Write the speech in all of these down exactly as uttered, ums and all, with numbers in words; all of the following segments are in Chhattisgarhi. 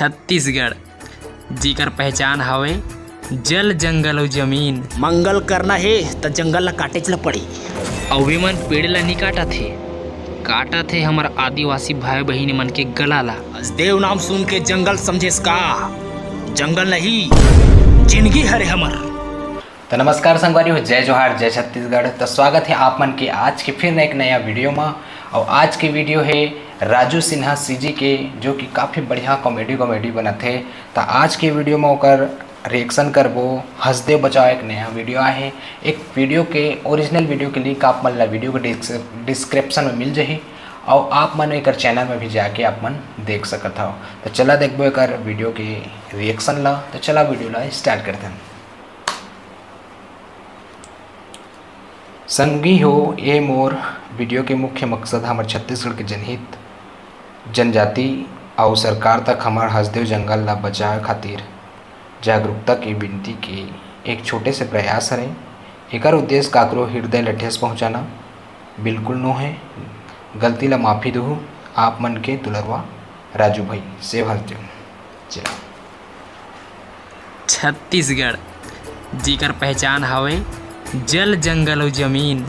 छत्तीसगढ़, जेकर पहचान हवे जल, जंगल अउ जमीन। मंगल करना हे त जंगल ला काटेच ला पड़ी। अउ वे मन पेड़ ला नी काटत हे, काटत हे हमर आदिवासी भाई बहिनी मन के गला ला। हसदेव नाम सुन के जंगल समझेस का? जंगल नहीं, जिंदगी हरे हमर। तो नमस्कार संगवारी हो, जय जोहार, जय छत्तीसगढ़। तो स्वागत है आप मन के आज के फिर एक नया वीडियो में। और आज के वीडियो है राजू सिन्हा सीजी के, जो कि काफ़ी बढ़िया कॉमेडी कॉमेडी बनत है। तो आज के वीडियो में ओकर रिएक्शन करबो। हसदेव बचाओ एक नया वीडियो आए है। एक वीडियो के, ओरिजिनल वीडियो के लिंक आप मन ला वीडियो के डिस्क्रिप्शन में मिल जाही। और आप मन एकर चैनल में भी जाके आप मन देख सकत हव। तो चला देखबो एकर वीडियो के रिएक्शन ला। तो चला वीडियो ला स्टार्ट करते हैं। संगी हो, ए मोर वीडियो के मुख्य मकसद हमर छत्तीसगढ़ के जनहित, जनजाति अउ सरकार तक हमर हसदेव जंगल ला बचाए खातिर जागरूकता के विनती के एक छोटे से प्रयास हरे। एकर उद्देश्य काकरो हृदय ल ठेस पहुंचाना बिल्कुल नो हे। गलती ला माफी दुहू, आप मन के दुलरवा राजू भाई, सेव हसदेव। चला। छत्तीसगढ़, जेकर पहचान हवे जल, जंगल अउ जमीन,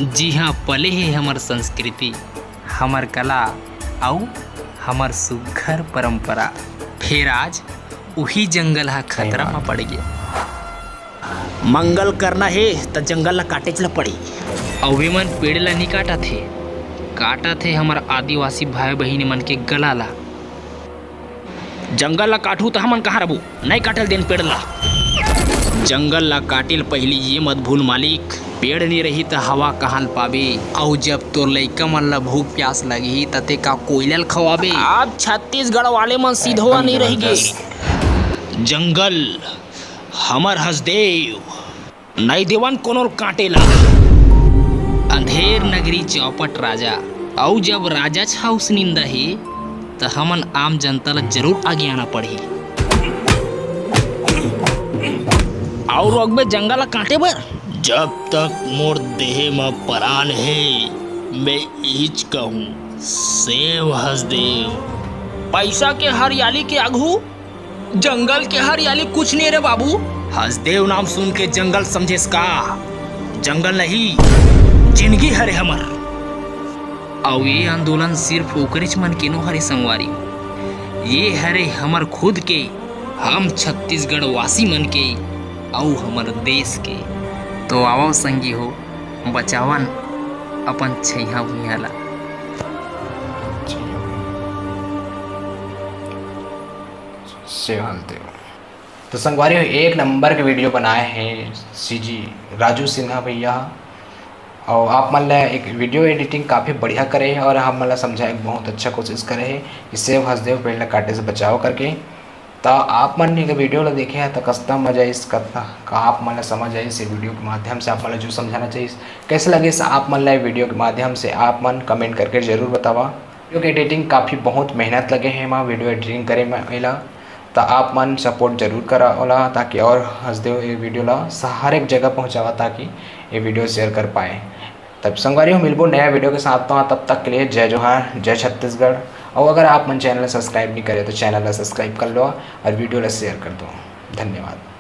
जिहां पले हे हमर संस्कृति, हमर कला अउ हमर सुघर परंपरा। फेर आज उही जंगल ह खतरा म पड़ गे। मंगल करना हे त जंगल ला काटेच ला पड़ी। अउ वे मन पेड़ ला नी काटत हे, काटत हे हमर आदिवासी भाई बहिनी मन के गला ला। जंगल ला काटहू त हमन कहाँ रहबो? नहीं काटल देन पेड़ ला। जंगल ला काटे ल पहिली ये मत भूल मालिक, पेड़ नी रही त हवा कहाँ ल पाबे? अउ जब तोर लइका मन ला भूख प्यास लगही त ते का कोयला ल खवाबे? अब छत्तीसगढ़ वाले मन सिधवा एकदम नहीं रही गे। जबरदस्त। जंगल हमर हसदेव, नहीं देवन कोनो ल काटे ला। अंधेर नगरी चौपट राजा, अउ जब राजा छाउस निंदा हे, त हमन आम जनता ल जरूर आगे आना पड़ही। अउ रोकबे जंगल ल काटे बर? जब तक मोर देहे म परान हे, मैं इहिच कहूँ, सेव हसदेव। पैसा के हरियाली के आघू जंगल के हरियाली कुछ नहीं रे बाबू। हसदेव नाम सुन के जंगल समझेस का? जंगल नहीं, जिंदगी हरे हमर। अउ ये आंदोलन सिर्फ ओकरेच मन के नो हरे संगवारी, ये हरे हमर खुद के, हम छत्तीसगढ़ वासी मन के, अउ हमर देश के। तो आवव संगी हो, बचावन अपन छैहा भुइयां ला। सेवा देव। तो संगवारी हो, एक नंबर के वीडियो बनाए हैं सीजी राजू सिन्हा भैया। और आप मन ला एक वीडियो एडिटिंग काफ़ी बढ़िया करे है और हम मन ला समझाए के बहुत अच्छा कोशिश करे है कि सेव हसदेव पेड़ ला काटे से बचाओ करके। तो आप मन ने वीडियो ला देखे हैं तो कतना मजा आइस, कतना का आप मन ला समझ आइस ये वीडियो के माध्यम से, आप मन ला जो समझाना चाहिए, कैसे लगे आप मन ला वीडियो के माध्यम से आप मन कमेंट करके जरूर बतावा। वीडियो के एडिटिंग काफ़ी बहुत मेहनत लगे है एमा वीडियो एडिटिंग करे में एला। त आप मन सपोर्ट जरूर करा ओला, ताकि और हसदेव ये वीडियो ला स-, हर एक जगह पहुँचावा, ताकि ये वीडियो शेयर कर पाए। तब संगवारी हो, मिलबो नया वीडियो के साथ। तो तब तक के लिए जय जोहार, जय छत्तीसगढ़। और अगर आप मन चैनल ला सब्सक्राइब नहीं करे तो चैनल ला सब्सक्राइब कर लो और वीडियो ला शेयर कर दो। धन्यवाद।